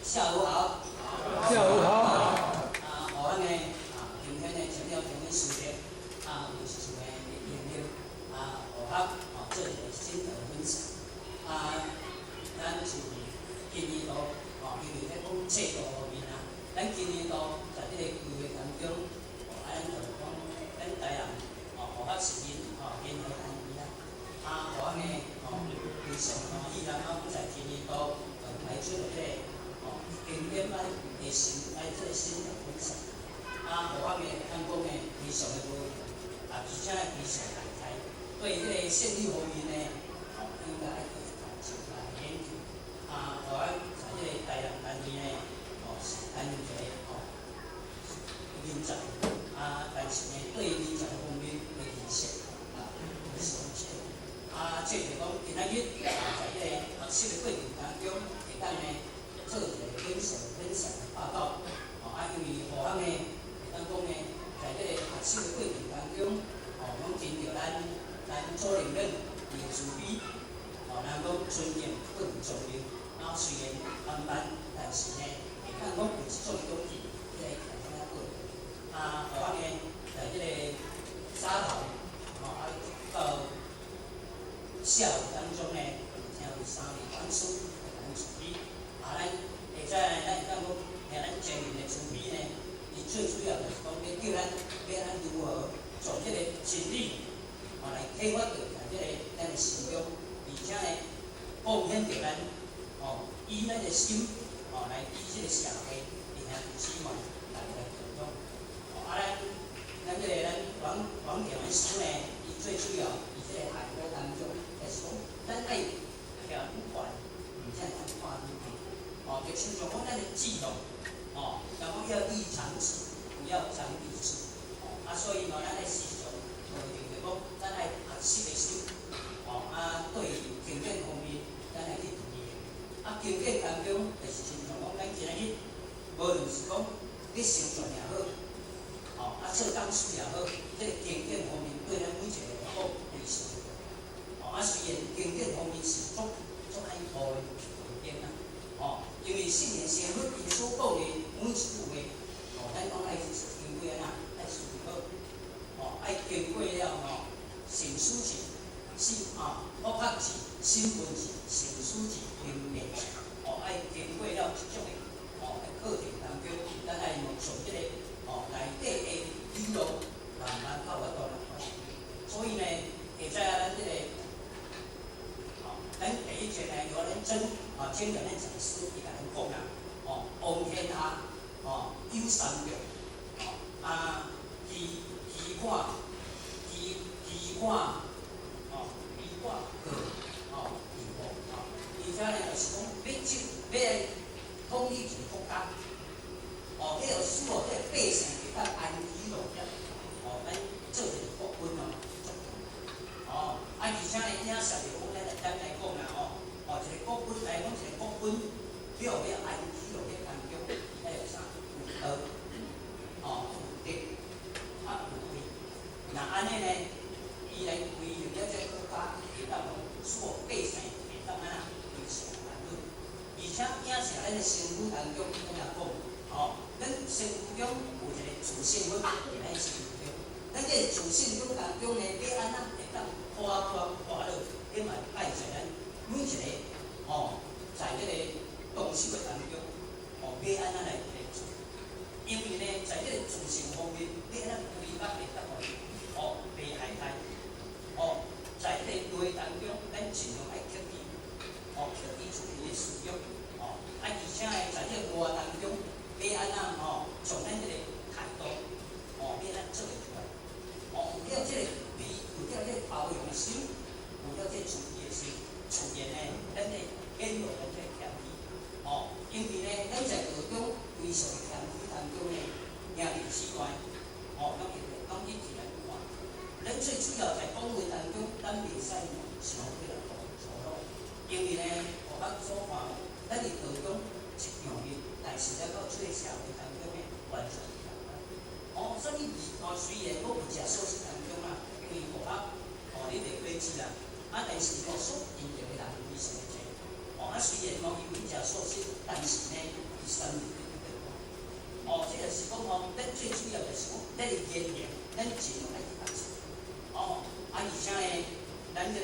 下午好。下午好。啊，我呢，啊，今天呢，前了今天時間，啊，有一場的研究，啊，學校哦做一個心得分享。啊，咱是今年度，哦，因為咧講制度方面啊，咱今年度在這個規劃當中，哦，啊，咱就講咱台南，哦，學校是因，哦，聯合單位啊，啊，我呢，哦，非常歡喜，咱講在今年度就提出了這個，哦，經典來的心來做心得分享。啊，我呢，通講呢，非常的無啊，而且非常大開，對這個聖理方面呢，哦，應該愛去深來研究。啊，我在這個台南單位呢，哦，是擔任一個哦人才，啊，但是呢，對人才方面的認識啊，非常淺。啊，這就講今仔日啊，在這個學習的過程當中，會當呢做一個分享分享的報告。哦，啊，因為學校呢，會當講呢，在這個學習的過程當中，哦，攏真著咱祖靈們的慈悲，哦，咱講尊敬不能重用。啊，雖然慢慢，但是呢，會當講有一種勇氣，這個來怎樣過。啊，學校呢，在這個早頭，哦，啊，到下午當中呢，請有三位講師來咱慈悲。啊，咱會使咱會當講，聽咱前人的慈悲呢，伊最主要就是講，欲叫咱欲咱如何從這個真理，哦，來啟發著在這個咱的心中，而且呢，貢獻著咱，哦，以咱的心，哦，來以這個社會，而且姊妹來共享。哦，啊，咱這個咱王王田師呢，伊最主要佇這個海波當中，就是講咱愛徛懸，而且通看遠。哦，就親像講咱的志向，哦，人講要立長志，不要長立志。哦，啊，所以嘛，咱的時常就定就講，咱愛學習的心，哦，啊，對經典方面，咱愛去注意。啊，經典當中就是親像講，咱今日無論是講去宣傳也好，哦，啊做講師也好，這個經典方面對咱每一個來講非常重要。哦，啊，雖然經典方面是足足愛圖的經典啦，哦，因為聖言聖佛伊所講的每一句話，哦，咱講愛經過按怎，愛思考，哦，愛經過了吼，省思智、心啊，福學智、審問智、省思智、明辨智，哦，愛經過了這種的，哦，課程當中，咱愛用從這個哦內底的理路慢慢到法度來發現。所以呢，會知影咱這個，哦，咱第一節呢，由咱真啊，請咱講師伊共咱講啦，哦，王天下，哦，有三著，哦，啊，其其看，其其看，哦，其看個，哦，義務，哦，而且呢，就是講欲這欲來統一一個國家，哦，欲予所有這個百姓會當安居樂業，哦，咱做一個國君哦，足重要，哦，啊，而且呢，影射就講咱咱來講啦，吼，哦，一個國君來講，一個國君欲予欲安居樂業當中，愛有啥？有道，哦，有德，啊，有位。若按呢呢，伊來維護了這個國家，會當講所有百姓會當按怎非常安穩。而且影射咱的身軀當中，咱也講，哦，咱身軀中有一個自性佛佇咱身軀中，咱這個自性佛當中呢，欲按怎會當化光化樂，彼嘛愛在咱每一個哦，在這個動修的當中，哦，欲按怎來做？因為呢，在這個自性方面，欲按怎規劃會當予哦，袂害害，哦，在這個內當中，咱盡量愛克制，哦，克制自己的私欲，哦，啊，而且呢，在這個活當中，欲按怎吼，從咱這個態度，哦，欲按怎做會出來，哦，有了這個悲，有了這個包容的心，有了這個慈悲的心，自然呢，咱會顯露咱這個謙虛，哦，因為呢，咱在道中非常的謙虛當中呢，兄弟姊妹，哦，攏一起來看。咱最主要在講話當中，咱袂使傷過來粗魯，因為呢，我咱所看，咱佇道中一樣的，但是咱到出來社會當中呢，完全毋仝款。哦，所以哦，雖然我有食素食當中啊，因為我較哦，你袂過節啦，啊，但是哦，所認著的人非常的濟，哦，哦，啊雖然講伊會食素食，但是呢，伊選擇去德國。哦，這就是講吼，咱最主要就是講，咱的言行，咱盡量愛去學習。哦，啊而且呢，咱這個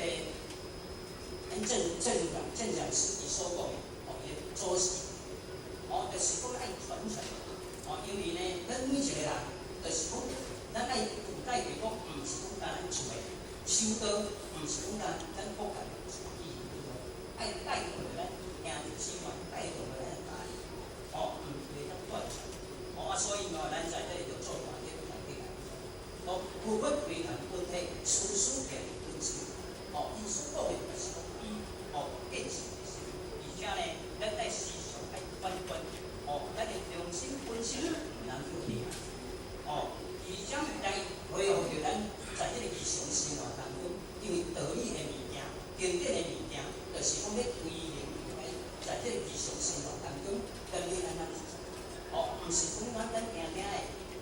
咱鄭講師伊所講的，哦，伊的祖師，哦，就是講愛傳承。哦，因為呢，咱每一個人，就是講，咱愛有帶著講，毋是講干咱厝的修道，毋是講干咱國家的意義，愛帶動著咱兄弟姊妹，帶動著咱的家庭，哦，毋袂當斷傳。哦，啊，所以哦，咱在這裡就做大業來去來講，佛法非談本體，事事見本性。哦，伊所講的就是講伊哦見性的心，而且呢，咱愛時常愛反觀，哦，咱的良心本性毋通去離開。哦，而且來恢復著咱在這個日常生活當中，因為道理的物件、經典的物件，就是講欲推行在這個日常生活當中，咱欲按怎去做？哦，毋是講咱聽聽的，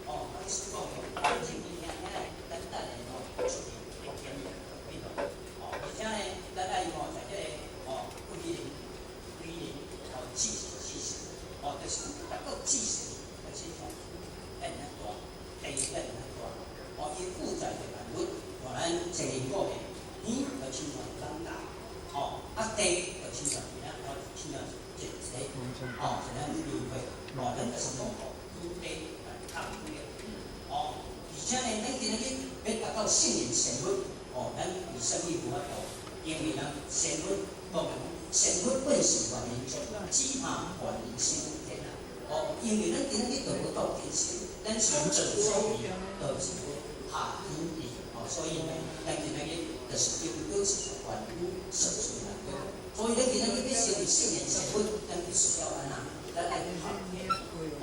哦，咱所講的，咱正經聽聽的，咱等下吼出去福建去落。哦，而且呢，咱愛吼在這個哦歸零歸零哦知知識，哦，就是講達到知識的這種，咱會大，地咱會大，哦，伊負載的萬物，哦，咱前面講的，天就親像人大，哦，啊地就親像啥？哦，親像一個，哦，一個輪迴，哦，咱就是講哦，天地來合的，哦，而且呢，咱今仔日欲達到聖人成佛，哦，咱為啥物無法度？因為咱成佛，講成佛本是萬人足，只怕萬人心有天啊！哦，因為咱今仔日就無到天心，咱所做所為都是下天意，哦，所以呢，咱今仔日就是應該是萬有所隨來對。所以咱今仔日欲成為聖人成佛，咱必須要按怎？咱愛合天，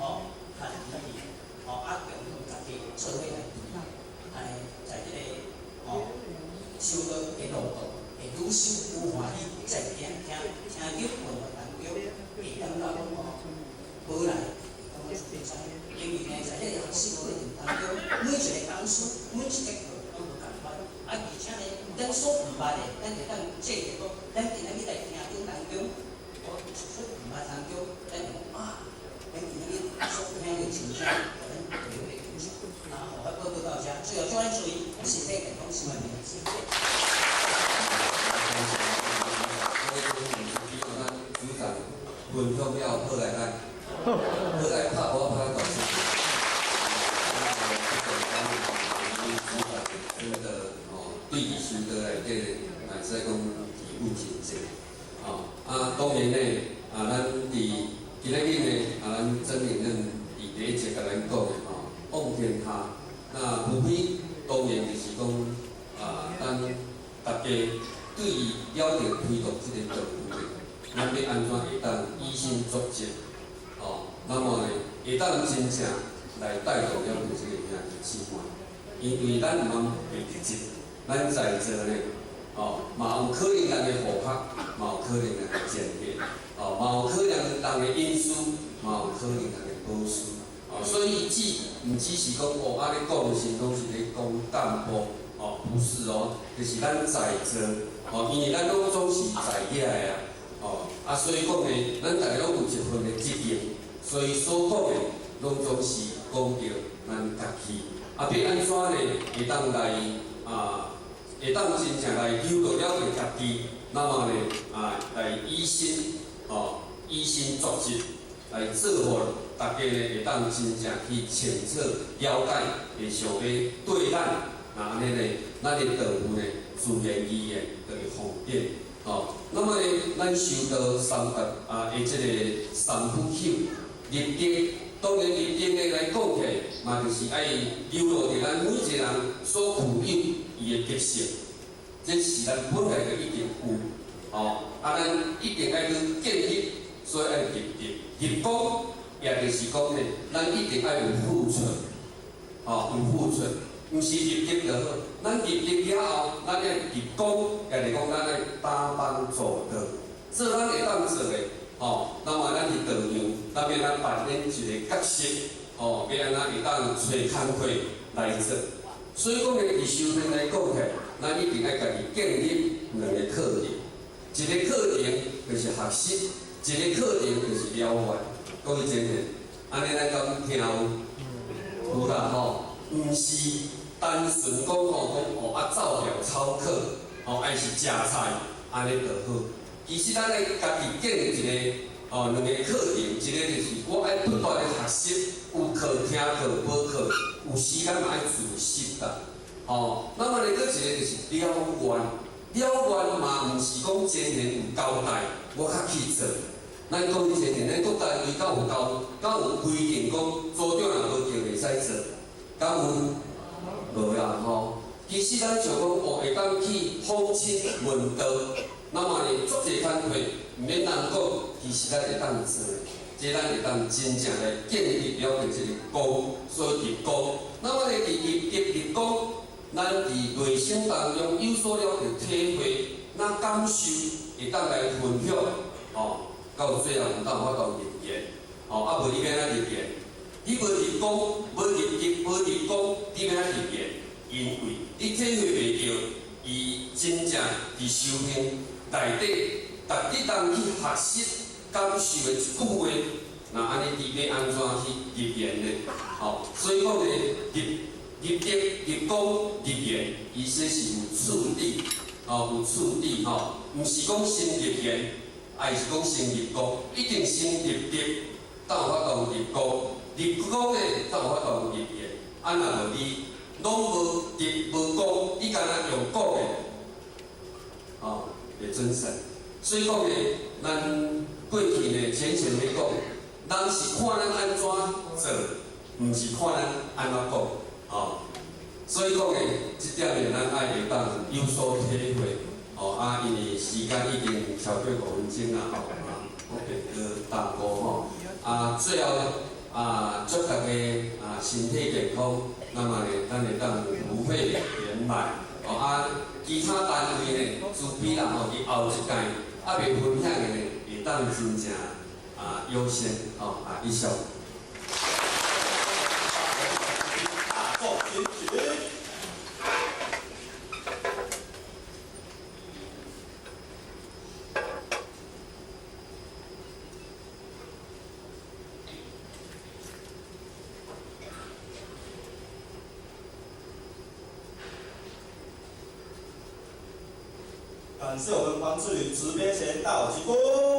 哦，合天意，哦，啊，共同家己做伙來推，按呢，在這個哦修道的路途，會愈修愈歡喜，在聽聽聽經聞法當中，會感覺講哦，無來，感覺出在，因為呢，在這個學習過程當中，每一個講師，每一節課攏無仝款，啊，而且呢，咱所毋捌的，咱會當借著講，咱今仔日來聽經當中，我所毋捌當中，咱會講啊，咱今仔日所聽的真正，予咱特別的感受。啊，予我報告到這，最後祝咱注意身體健康，生活平安。我咱組長分享了好來來，好來拍鼓拍大聲。組長真的哦，對佇修道內底，會使講體悟真濟。哦，啊，當然呢，啊，咱佇今仔日呢，啊，咱曾領任佇第一節共咱講的吼，望天下，那無非當然就是講啊，咱大家對於了解推動這個道理，咱欲按怎會當以身作則，哦，那麼呢，會當真正來帶動了這個兄弟姊妹，因為咱毋通袂得志，咱在座呢，哦，嘛有可能人的戶口，嘛有可能人的前面，哦，嘛有可能人的隱私，嘛有可能人的保私，哦，所以毋只是講哦，按呢講的時攏是咧講幹部，哦，不是哦，就是咱在座，哦，因為咱攏總是在遐的啊，哦，啊，所以講呢，咱逐家攏有一份的責任，所以所講的攏總是講著咱家己，啊，欲按怎呢？會當來啊，會當真正來扭到了著家己，那麼呢，啊，來以身，哦，以身作則，來做予逐家呢會當真正去清楚了解，會想欲對咱，那按呢呢，咱的道夫呢，自然而然就會方便，哦。那麼呢，咱修道三佛啊，的這個三不朽立德，當然立德呢來講起來，嘛就是愛留落佇咱每一個人所具有伊的德性，這是咱本來就已經有，哦，啊，咱一定愛去建立，所以愛立德。立功，也就是講呢，咱一定愛有付出，哦，有付出，毋是立德就好，咱立德了後，咱愛立功，也就是講咱愛擔當做道，做咱會當做的，哦，那麼咱佇道場，咱欲按怎扮演一個角色，哦，欲按怎會當揣工課來做。所以講呢，佇修煉來講起來，咱一定愛家己建立兩個課題。一个課程就是學習，一個課程就是了願。各位真的，按呢咱敢聽有？有啦吼，毋是單純講吼講哦啊照表操課，吼還是食菜，按呢就好。其實咱愛家己建立一個哦兩個課程，一個就是我愛不斷的學習，有課聽課，無課有時間嘛愛自習啦。吼，那麼呢，閣一個就是了願，了願嘛毋是講前人有交代，我較去做。咱講前人，咱國家規敢有交，敢有規定講組長若無叫袂使做，敢有？無啦吼。其實咱想講哦，會當去訪親問道，那麼呢，足濟工課毋免人講，其實咱會當做，這咱會當真正來建立了這個功，所以立功。那麼呢，佇立德立功，咱佇內心當中有所了的體會，那感受會當來分享，吼，到最後有當法度入言，吼，啊無你欲按怎入言？你無立功，無立德，無立功，你欲按怎入言？因為你體會袂著，伊真正佇修行內底，值得人去學習、感受的一句話，那按呢你欲按怎去入言呢？吼，所以講呢，立立德、立功、立言，伊這是有次第，吼，有次第吼，毋是講先立言，還是講先立功，一定先立德，才有法度立功，立功呢，才有法度立言。啊，若無你攏無德無功，你干焦用講的，吼，袂準繩。所以講呢，咱過去呢，淺顯咧講，人是看咱按怎做，毋是看咱按怎講，吼。所以講呢，這點呢，咱愛會當有所體會，吼啊，因為時間已經超過5分鐘啦，吼啊，我別閣耽誤吼。啊，最後啊，祝大家啊身體健康，那麼呢，咱會當福慧圓滿，哦啊，其他單位呢，慈悲啦吼，佇後一屆猶未分享的呢，會當真正啊優先，吼啊以上。大眾請起。感謝我們黃志宇執編前道鞠躬。